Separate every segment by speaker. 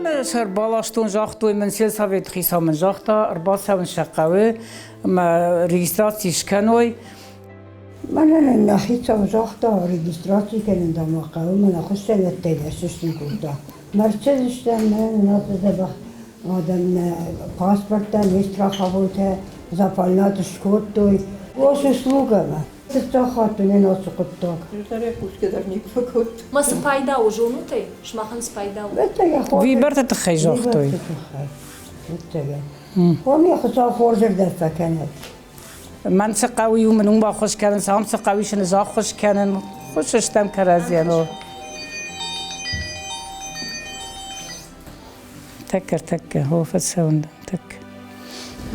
Speaker 1: Мӕ сӕр баластон, загътой мын, сельсоветы хицау мын загъта, ӕрбацӕуын сӕ хъӕуы, ӕмӕ регистраци скӕной.
Speaker 2: Мӕнӕн нӕ хицау загъта, регистраци кӕнын дӕ ма хъӕуы, мӕнӕ хуыссӕнуӕттӕй дӕр сыстын кодта. Мӕрдтыстӕм, мӕнӕн ацы дзӕбӕх адӕм нӕ паспорттӕ, не страховойтӕ запальнат скодтой. Госуслугӕмӕ. Фыццаг хатт уынын ацы хъуыддаг.
Speaker 3: Кусгӕ дӕр никуы фӕкодта.
Speaker 4: Ма цы пайда у, зонут ӕй? Сымахӕн цы пайда у?
Speaker 1: Виборты тыххӕй загътой.
Speaker 2: Уым йӕ Хуыцау хорзырдӕм фӕкӕнӕд.
Speaker 1: Мӕн цы хъӕуы, иу мын уым баххуыс кӕнын, ам цы хъӕуы, ис ын ӕз ӕххуыс кӕнын. Хъус стӕм кӕрӕдзийӕн. Тӕккӕ, тӕккӕ, хо фӕцӕуын дӕм, тӕккӕ.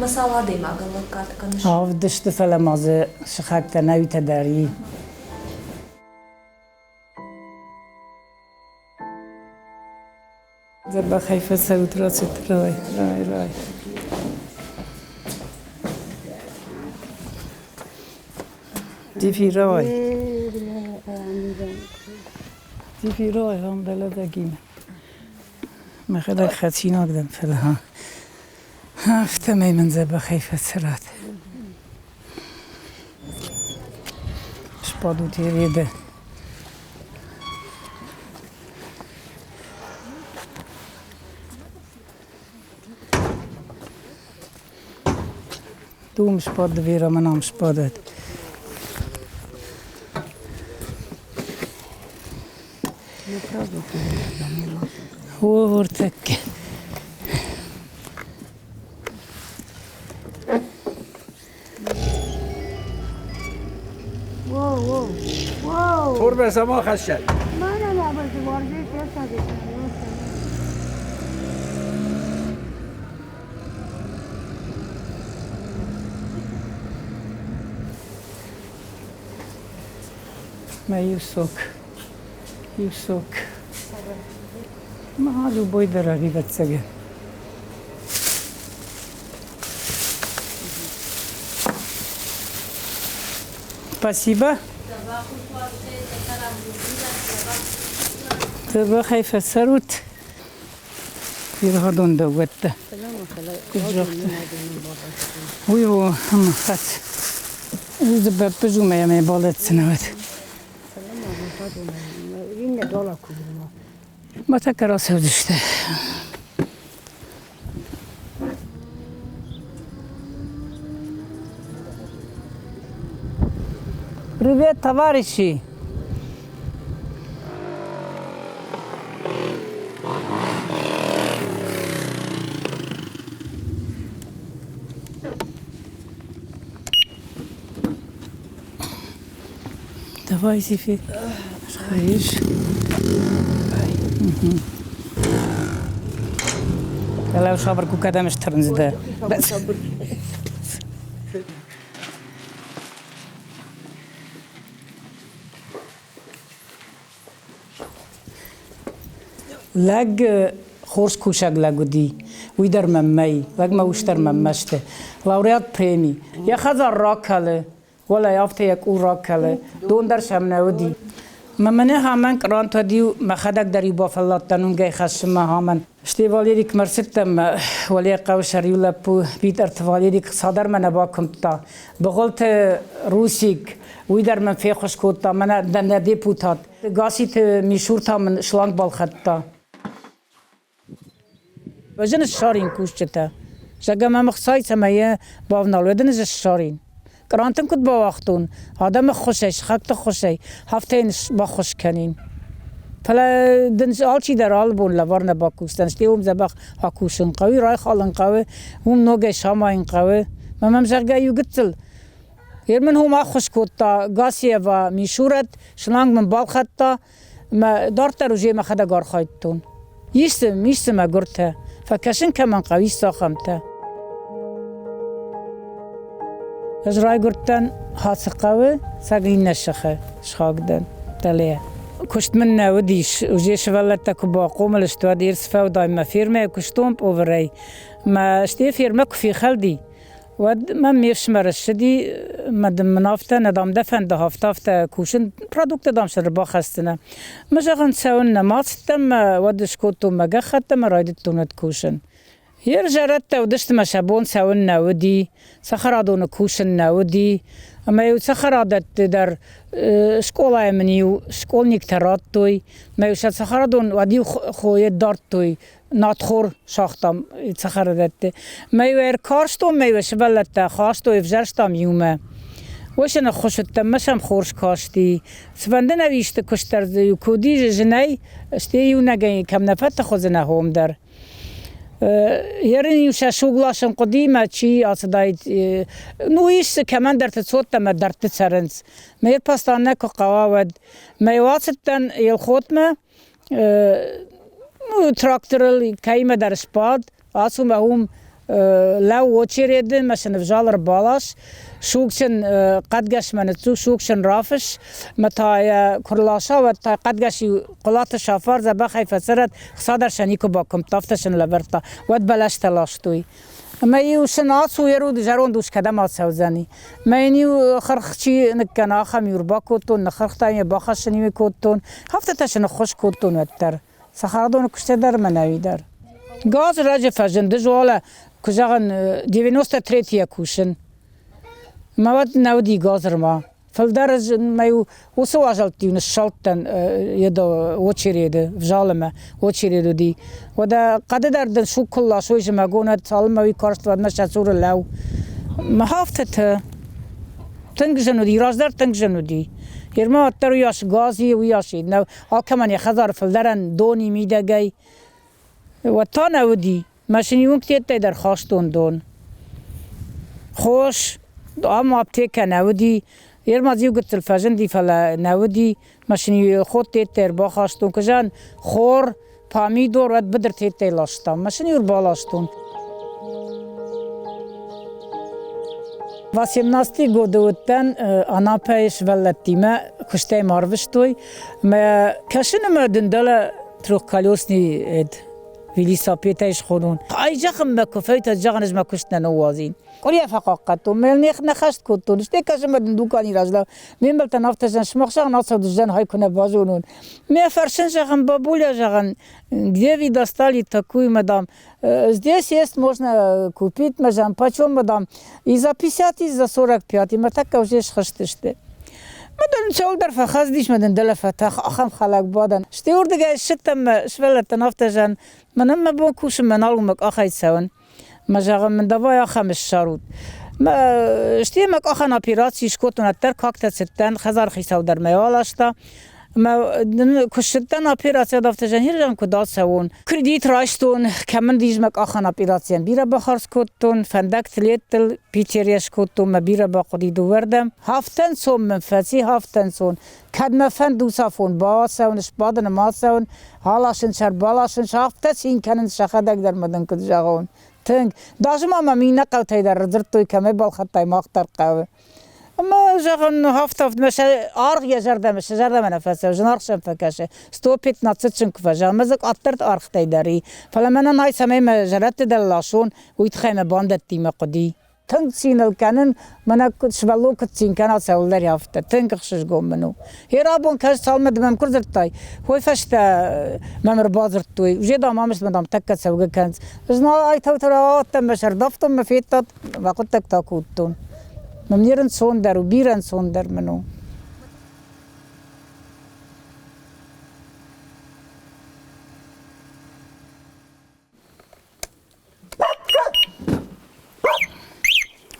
Speaker 4: Мӕ цал адӕймагӕн лӕггад кӕныс?
Speaker 1: Авдысты, фӕлӕ ма дзы сыхӕгтӕ нӕуитӕ дӕр и. Дзӕбӕхӕй фӕцӕут, рацыд, рай, рай, рай. Дифирой. Дифирой, ам бӕлӕдӕгимӕ. Мӕхӕдӕг хӕцинаг дӕн, фӕлӕ афтӕмӕй мын дзӕбӕхӕй фӕцӕрат. Сбадут Ереды. Дум сбад, Вера мын ам сбадӕд. Уотӕккӕ.
Speaker 5: Torbe sama хӕссӕд.
Speaker 1: Мӕ иу сок, иу сок. Ма любой дӕр ӕвӕццӕгӕн. Спасибо. Дзӕбӕхӕй фӕцӕрут. Иргъӕдон дӕуӕттӕ. Куыд загъта. Уый у ӕмӕ хӕц. Бӕппызумӕ йӕм балӕддзынӕ Ма тӕккӕ рацӕудзысты. Привет, товарищи! Давай, Зефир, сходишь. Дӕлӕ сабыр ку кӕдӕм стырндзыдӕ. Лӕг хорз кусӕг лӕг уыди, уый дӕр мӕм мӕй, лӕг мӕ ус дӕр мӕм мӕсты. Лауреат преми. Йӕ хӕдзар ракӕлы, уӕлӕ афтӕ йӕ къул ракӕлы, дон дӕр сӕм нӕ уыди. Мӕ мӕнӕ хамӕн кърант уӕд-иу мӕхӕдӕг дӕр-иу бафӕлладтӕн уынгӕй хӕссынмӕ хамӕн. Стӕй Валерикмӕ ӕрцыдтӕн мӕ уӕле хъӕуы сӕр иу лӕппу, Битъӕрты Валерик цадӕр мӕ нӕ бакуымдта. Быгъуылты Русик, уый дӕр мын феххуыс кодта, мӕнӕ нӕ депутат. Гаситы Мишур та мын шланг балхӕдта. Ӕз ын ссарин кусджытӕ. Зӕгъгӕ мӕм ӕхцайы цӕмӕй йӕ бавнал, уӕд ын ӕз ссарин. Кърант ын куыд бауагътон, адӕмы ххуысӕй, сыхӕгты ххуысӕй, афтӕ йын баххуыс кӕнин. Фӕлӕ дын алчидӕр алы бон лӕвар нӕ бакусдзӕн, стӕй уым дзӕбӕх акусын хъӕуы, райхалын хъӕуы, уым ногӕй самайын хъӕуы. Мӕ мӕм, зӕгъгӕ, иу гыццыл Ер мын уым ӕххуыс кодта Гасиева Мишурӕт, шланг мын балхӕдта, мӕ дарддӕр уже мӕхӕдӕг архайдтон. Ис дзы, ис дзы мӕгуыртӕ, фӕкӕсын кӕмӕн хъӕуы, ис ахӕмтӕ. Ӕз райгуырдтӕн Хацыхъӕуы, Цӕгиннӕ сыхы схаг дӕн, дӕле. Куыст мын нӕ уыдис, уже сывӕллӕттӕ куы бахъомыл сты, уӕд Ерсфӕудай мӕ фермӕйы куыстон пъовырӕй. Мӕ стӕй фермӕ куы фехӕлди, Уӕд мӕм ме фсымӕр ссыди, мӕ дын мын афтӕ, нӕ дам дӕ фӕнды афтӕ, афтӕ кусын, продукттӕ дам сӕ ӕрбахӕсдзынӕ. Мӕ зӕгъын, цӕуын нӕма цыдтӕн мӕ уӕд скодтон мӕ гӕххӕтт ӕмӕ райдыдтон уӕд кусын. Йе рзӕрӕдтӕ уыдысты мӕ сӕ бон цӕуын нӕ уыди, цӕхӕрадоны кусын нӕ уыди. Ӕмӕ-иу цӕхӕрадӕтты дӕр скъолайы мын-иу школьниктӕ радтой. Мӕ-иу сӕ цӕхӕрадон уӕд-иу хойы дардтой, надхор сагътам цӕхӕрадӕтты. Мӕ-иу ӕркарстон, мӕ-иу сывӕллӕттӕ хастой, ӕвзӕрстам иумӕ. Уый сын ӕххуыс уыдтӕн, мӕ сӕм хорз касти. Цыфӕнды нӕ исты куыст дӕр дзы-иу куы уыди зынӕй, стӕй иунӕгӕй кӕм нӕ фӕтых уыдзынӕ хом дӕр. Ерын-иу сӕ суг ласын хъуыди мӕ чи ацыдаид, ну ис дзы кӕмӕндӕрты цот ӕмӕ дӕрдты цӕрынц. Мӕ постаннӕ куы хъӕуа, уӕд. Мӕ-иу ацыдтӕн Елхотмӕ, ну, тракторыл кӕимӕдӕр сбад, ацу мӕ уым лӕуу очереды, мӕ сын ӕвзал ӕрбалас, суг сын хъӕдгӕсмӕ ныццу, суг сын рафысс, мӕ та йӕ куы рласа, уӕд та хъӕдгӕс-иу Хъуылаты Сафар дзӕбӕхӕй фӕцӕрӕд, хца дӕр сӕ никуы бакуымдта, афтӕ сын лӕвӕрдта. Уӕд бӕлӕстӕ ластой. Ӕмӕ-иу сын ацу, еруд зӕронд ус кӕдӕм ацӕудзӕни. Мӕ йын-иу хырх чи ныккӕна, ахӕм-иу ӕрбакодтон, ныххырхта йӕ, бахӕссын-иу кодтон. Афтӕтӕ сын ӕххуыс кодтон уӕддӕр. Цӕхӕрадоны куыстӕй дӕр мӕ нӕуи дӕр. Газ раджы фӕзынд, уӕлӕ, куы зӕгъын, 93-йӕ кусын. Мӕ уӕд нӕ уыди газ ӕрма. Фылдӕр ӕз мӕ-иу уыцы уазӕлтты-иу ныссалдтӕн очереды, взалымӕ очеред уыди. Уӕдӕ хъӕды дӕр дын суг куы ласой зымӕгон, уӕд цалынмӕ уый карст, уӕдмӕ сӕ цуры лӕу. Мӕ афтӕтӕ тынг зын уыди, раздӕр тынг зын уыди. Ерма уӕддӕр уыйас газ и, уыйас и. Нӕ алкӕмӕн йӕ хӕдзары фылдӕрӕн дон и мидӕгӕй. Уӕд та нӕ уыди. Машини уынгтеттӕй дӕр хастон дон. Хос, ам аптекӕ нӕ уыди. Ерма иу гыццыл фӕзынди, фӕлӕ нӕ уыди. Машини ходтеттӕй ӕрбахастон. Куы зӕгъын, хор, памидор, уӕд быдыртеттӕй ластам. Машини ӕрбаластон. Восемнадцатый годы уыдтӕн Анапӕйы сывӕллӕттимӕ, куыстӕй ма арвыстой. Мӕ кӕсын ӕмӕ дын дӕлӕ трехколесный велосипедӕй схонон. Ай зӕгъын мӕ куы фӕйтӕ, зӕгъын ӕз мӕ куыст нӕ ныууадзин. Къуырийӕ фӕхъахъхъӕдтон, мӕ нӕ хӕст кодтон, стӕй кӕсын мӕ дын дукани разла. Ме мбӕлттӕн афтӕ зӕгъын, сымах зӕгъын ацӕудзӕн, хай куы нӕ базонон. Мӕ фӕрсын, зӕгъын, бабуля, зӕгъын, где вы достали такую, мадам? Здесь есть, можно купить, мадам, почем, мадам? И за 50, и за 45, и мӕ тӕккӕ уже схызтысты. Мӕ дын цӕуылдӕр фӕхӕцдис, мӕ дын дӕлӕ фӕтӕх, ахӕм хӕлӕг бадӕн. Стӕй уырдыгӕй ссыдтӕн мӕ сывӕллӕттӕн афтӕ зӕгъын, мӕнӕн мӕ бон кусын мӕ нал у мӕ къахӕй цӕуын. Мӕ зӕгъын мын давай ахӕм ссарут. Мӕ стӕй мӕ къахӕн операци скодтон, ӕддӕр кактӕ цыдтӕн, хӕдзары хицау дӕр мӕ аласта. Мӕ куы ссыдтӕн операцийӕ, афтӕ зӕгъын, куыд ацӕуон. Кредит райстон, кӕмӕн дис мӕ къахӕн операцийӕн бирӕ бахардз кодтон, фӕндӕгты леттыл Питерӕ скодтон, мӕ бирӕ бахъуыди дыууӕрдӕм. Хафтӕнцон мын фӕци, хафтӕнцон. Кӕд мӕ фӕнды уыцафон бацӕуын, сбадын ӕмӕ ацӕуын, аласын сӕ, ӕрбаласын сӕ, афтӕ цин кӕнынц сӕхӕдӕг дӕр мӕ дын куыд зӕгъон. Тынг. Даже ма мӕм иннӕ хъӕутӕй дӕр ӕрдзырдтой, кӕмӕй балхӕдтай, мах дӕр хъӕуы. Ӕмӕ, зӕгъын, афтӕ сӕ аргъ йӕ зӕрдӕмӕ, сӕ зӕрдӕмӕ нӕ фӕцӕуы, зынаргъ сӕм фӕкӕсы. 115 сын куы фӕзӕгъы, ӕмӕ дзы къаддӕр ӕргътӕй дӕр и. Фӕлӕ мӕнӕн ай цӕмӕй мӕ зӕрӕдты дӕр ласон, уый тыххӕй мӕ бандӕттимӕ хъуыди. Тынг цин ыл кӕнын, мӕнӕ сывӕллон куыд цин кӕна, цӕуылдӕр афтӕ. Тынг ӕхсызгон мын у. Йе рабон кӕс, цалынмӕ ды мӕм куы рдзырдтай, уый фӕстӕ мӕм ӕрбадзырдтой. Уже дам, ам мӕ дам, тӕккӕ цӕугӕ кӕнынц. Ӕз нал айтӕутӕ рауадтӕн, мӕ сӕрдафтон мӕ федтат, мӕ хъуыддӕгтӕ кодтон. Мӕм не рынцондӕр у, бирӕ ӕнцондӕр мын у.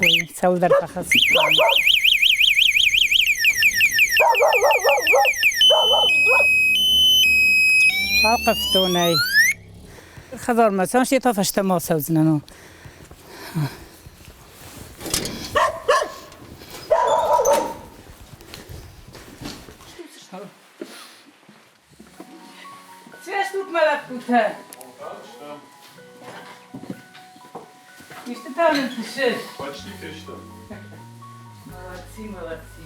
Speaker 1: Ой, цӕуылдӕр фӕхӕцыдтӕн. Ӕлхъывтон ӕй. Хӕдзармӕ цӕуын, стӕй та фӕстӕмӕ ацӕудзынӕн. Цӕстут мӕ лӕппутӕ! Исты та нын фыссыс?
Speaker 5: Почти фестӕм.
Speaker 1: Молодцы, молодцы.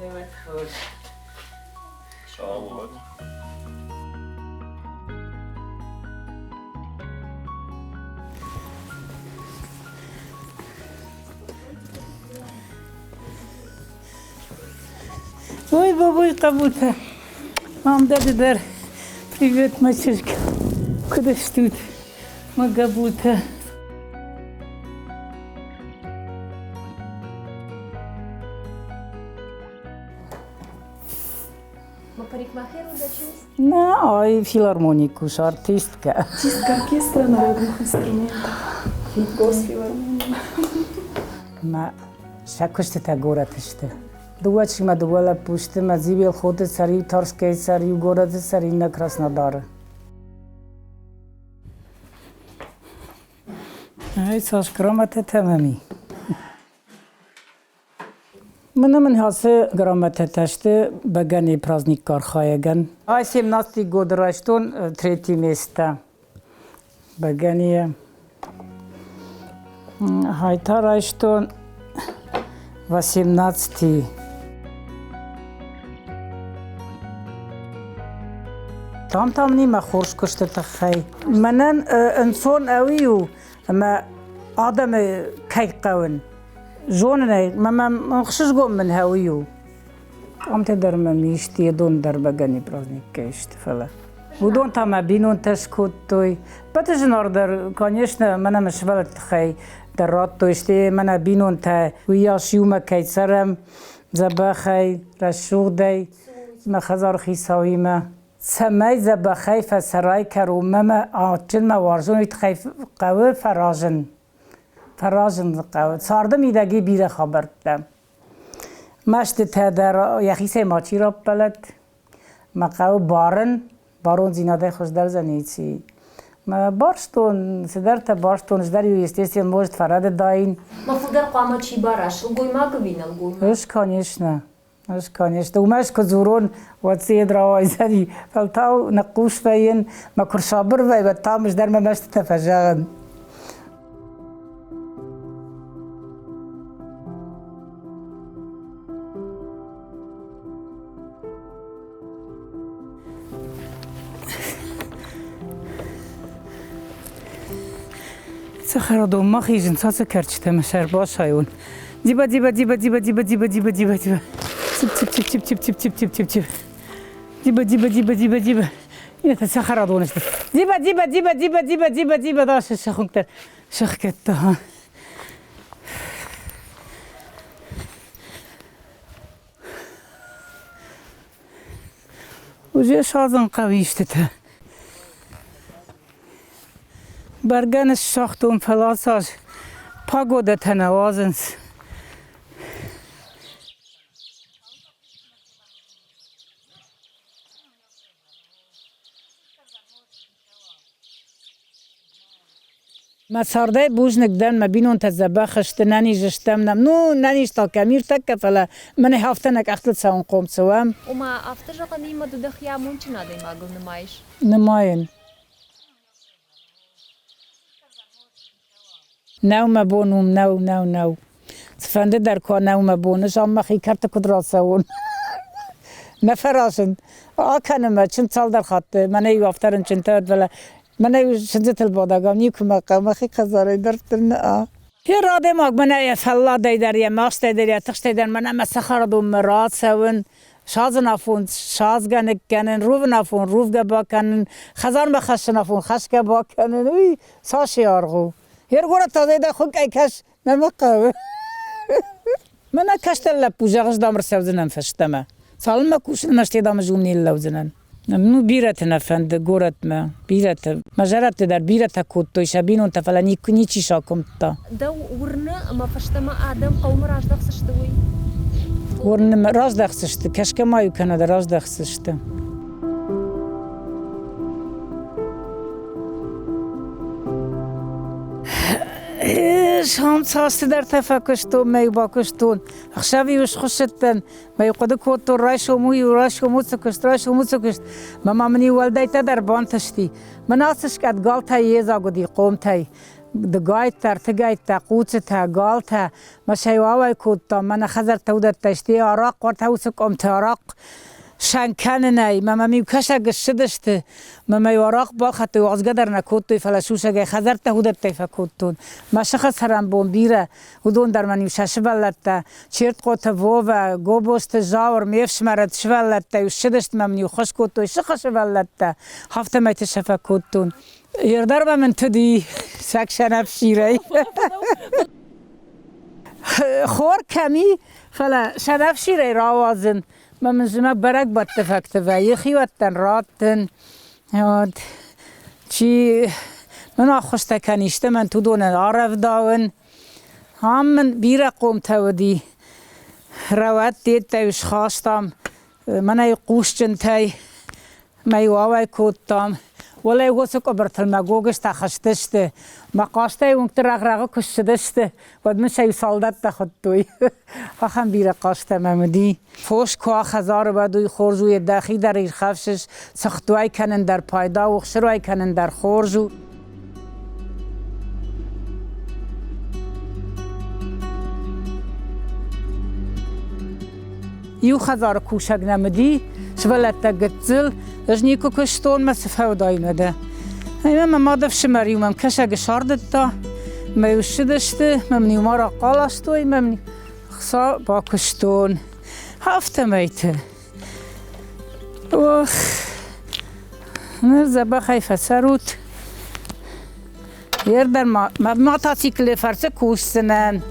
Speaker 1: Давай, хорз.
Speaker 5: Саламат.
Speaker 1: Ой, бабой хъӕбултӕ, мам дӕ ды дӕр. Привет, мӕ чызг. Куыд стут, мӕ гӕбултӕ? Нӕ, ай филармоник кусы, артисткӕ.
Speaker 5: Артистка оркестра народных инструментов. Госфилармонии.
Speaker 1: Мӕ сӕ куыстытӕ горӕты сты. Дыууӕ чызгмӕ дыууӕ лӕппу сты, мӕ Дзибелхоты цӕр, иу Тарскӕйы цӕр, иу горӕты цӕр, иннӕ Краснодары. Ай цас грамотӕтӕ мӕм и. Мӕнӕ мын ацы грамотӕтӕ сты бӕгӕныйы праздникы архайӕгӕн. Ай 17 годы райстон третий место бӕгӕныйӕ. Ай та райстон 18 Там там нимӕ хорз куысты тыххӕй. Мӕнӕн ӕнцон ӕви у, ӕмӕ адӕмы кӕй хъӕуын. Зонын ӕй, мӕ мӕм ӕхсызгон мын уый у. Къамтӕ дӕр мӕм исты, йе дон дӕр бӕгӕны праздниккӕй сты, фӕлӕ. Уыдон та мӕ бинонтӕ скодтой. Пӕты зынаргъдӕр, конечно, мӕнӕ мӕ сывӕллӕтты тыххӕй дӕр радтой, стӕй мӕнӕ бинонтӕ уыйас иумӕ кӕй цӕрӕм, дзӕбӕхӕй, рӕсугъдӕй, мӕ хӕдзары хицауимӕ. Цӕмӕй дзӕбӕхӕй фӕцӕрай кӕронмӕ мӕ адджын, мӕ уарзон, уый тыххӕй хъӕуы фӕразын. Фӕразын хъӕуы. Царды мидӕг и бирӕ хабӕрттӕ. Мӕстытӕ дӕр йӕхицӕй мачи раппӕлӕд. Мӕ хъӕуы барын, барондзинадӕй хуыздӕр дзӕнеци. Мӕ барстон, цыдӕртӕ барстон, ӕз дӕр-иу, естественно, может, фӕрӕдыдаин.
Speaker 4: Мӕ фылдӕр хъуамӕ чи бара, сылгоймаг ӕви нӕлгоймаг?
Speaker 1: Ӕз, конечно. Ӕз, конечно, уымӕ ӕз куы дзурон, уӕд дзы йед рауайдзӕни. Фӕлтау ныхъхъус вӕййын, мӕ куы рсабыр вӕййы, уӕд та ӕз дӕр мӕ мӕстытӕ фӕзӕгъын. Цӕхӕрадонмӕ хизынц ацы кӕрчытӕ мӕ сӕр басайон. Диба, диба, диба, диба, диба, диба, диба, диба, диба. Цып, цып, цып, цып, цып, цып, цып, цып, цып, цып. Диба, диба, диба, диба, диба. Это цӕхӕрадон сты. Диба, диба, диба, диба, диба, диба, диба, да, сыхунгтӕ сыхгӕдта. Уже садзын хъӕуы истытӕ. Бӕргӕ ныссагътон, фӕлӕ цас погодӕтӕ нӕ уадзынц. Мӕ цардӕй бузныг дӕн, мӕ бинонтӕ дзӕбӕх сты, нӕниз стӕм нӕм. Ну, нӕниз та кӕм иртӕккӕ, фӕлӕ мӕнӕ афтӕ нӕ къӕхтыл цӕуынхъом цӕуӕм.
Speaker 4: Ома, афтӕ зӕгъӕн и, ды дӕхи амондджын адӕймагыл нымайыс?
Speaker 1: Нымайын. Нӕу мӕ бон уым, нӕу, нӕу, нӕу. Цыфӕнды дӕр куы нӕу мӕ бон, ӕз ам мӕхи кӕрты куыд рацӕуон. Нӕ фӕразын. Акӕны мӕ чындз цалдӕр хатты, мӕнӕ-иу афтӕ рынчынтӕ уыд, фӕлӕ мӕнӕ-иу сындзытыл бадӕгау никуы мӕ хъӕуы, мӕхи хӕдзарӕй дарддӕр нӕ. Йе адӕймаг мӕнӕ йӕ фӕлладӕй дӕр, йӕ мастӕй дӕр, йӕ тыхстӕй дӕр мӕнӕ мӕ цӕхӕрадонмӕ рацӕуын, садзын афон садзгӕ ныккӕнын, рувын афон рувгӕ бакӕнын, хӕдзармӕ хӕссын афон хӕсгӕ бакӕнын, уый цас аргъ у. Йе ргорӕт та дӕ хуынкъӕй кӕс, нӕ мӕ хъӕуы. Мӕнӕ кӕстӕр лӕппу, зӕгъыс, дам, ӕрцӕудзынӕн фӕстӕмӕ. Цалынмӕ кусын ӕмӕ стӕй, дам, ӕз уым не ллӕудзынӕн. Ну, бирӕты нӕ фӕнды горӕтмӕ, бирӕты. Мӕ зӕрӕдты дӕр бирӕтӕ кодтой сӕ бинонтӕ, фӕлӕ никуы ничи сакуымдта.
Speaker 4: Дӕу уырны, ӕмӕ фӕстӕмӕ адӕм хъӕумӕ раздӕхдзысты, уый?
Speaker 1: Уырны мӕ, раздӕхдзысты, кӕсгӕ ма-иу кӕнӕд, раздӕхдзысты. Сом цас цыдӕртӕ фӕкуыстон, мӕ бакуыстон. Ӕхсӕв-иу схуыссыдтӕн, мӕ хъуыды кодтон, райсом уый, райсом уыцы куыст, райсом уыцы куыст. Мӕ ма мын-иу уӕлдӕйттӕ дӕр бантысти. Мӕн ацы скъӕт галтӕй йедзаг уыди хъомтӕй. Дыгӕйттӕ, ӕртыгӕйттӕ, хъуццытӕ, галтӕ. Мӕ сӕ ауӕй кодтам, мӕнӕ хӕдзӕрттӕ уыдӕттӕ сты, арахъхъ, уӕртӕ уыцы къуымты арахъхъ. Сӕн кӕнынӕй мӕ мӕм-иу кӕсӕг ссыдысты, мӕ мӕ-иу арахъ балхӕдтой, уадзгӕ дӕр нӕ кодтой, фӕлӕ сусӕгӕй хӕдзӕрттӕ уыдӕттӕй фӕкодтон. Мӕ сыхы цӕрӕнбон бирӕ, уыдон дӕр мӕн-иу сӕ сывӕллӕттӕ, Чертхъоты Вовӕ, Гобозты Зауыр, ме фсымӕры сывӕллӕттӕ-иу ссыдысты мӕ мын-иу ххуыс кодтой сыхы сывӕллӕттӕ, афтӕмӕйты сӕ фӕкодтон. Ердӕр ма мын туди сӕг сӕнӕфсирӕй. Хор кӕми, фӕлӕ сӕнӕфсирӕй рауадзын, мӕ мын зымӕг бӕрӕгбӕтты фӕкты вӕййы, хиуӕттӕн раттын. Вот. Чи мын ӕххуыстӕ кӕнис, мӕн уыдонӕн арӕвдауын. Ам мын бирӕ хъомтӕ уыди. Рӕуӕд дедтӕ схастам, мӕнӕй хъусджынтӕй мӕ уауӕй кодтам. Уӕлӕ уыцы къуыбыртыл мӕ гогызтӕ хызтысты. Мӕ хъазтӕй уынгты рӕгъ-рӕгъы куы ссыдысты, уӕд мын сӕ иу салдӕттӕ хуыдтой. Ахӕм бирӕ хъазтӕ мӕм уыди. Фос куы хӕдзары уӕд уый хорз у, дӕхи дӕр ирхӕфсыс, цыхтуай кӕнын дӕр пайда у, ӕхсыруай кӕнын дӕр хорз у. Иу хӕдзары кусӕг нӕм уыди, сывӕллӕттӕ гыццыл, ӕз никуы куыстон, мӕ цы фӕуыдаин уӕдӕ. Ӕмӕ мӕ мадӕфсымӕр-иу мӕм кӕсӕг сардыдта, мӕ-иу ссыдысты, мӕ мын-иу марахъхъ аластой, мӕ мын хца бакуыстон. Афтӕмӕйты. Ох, ныр дзӕбӕхӕй фӕцӕрут. Ер дӕр ма мотоциклы фӕрцы кусдзынӕн.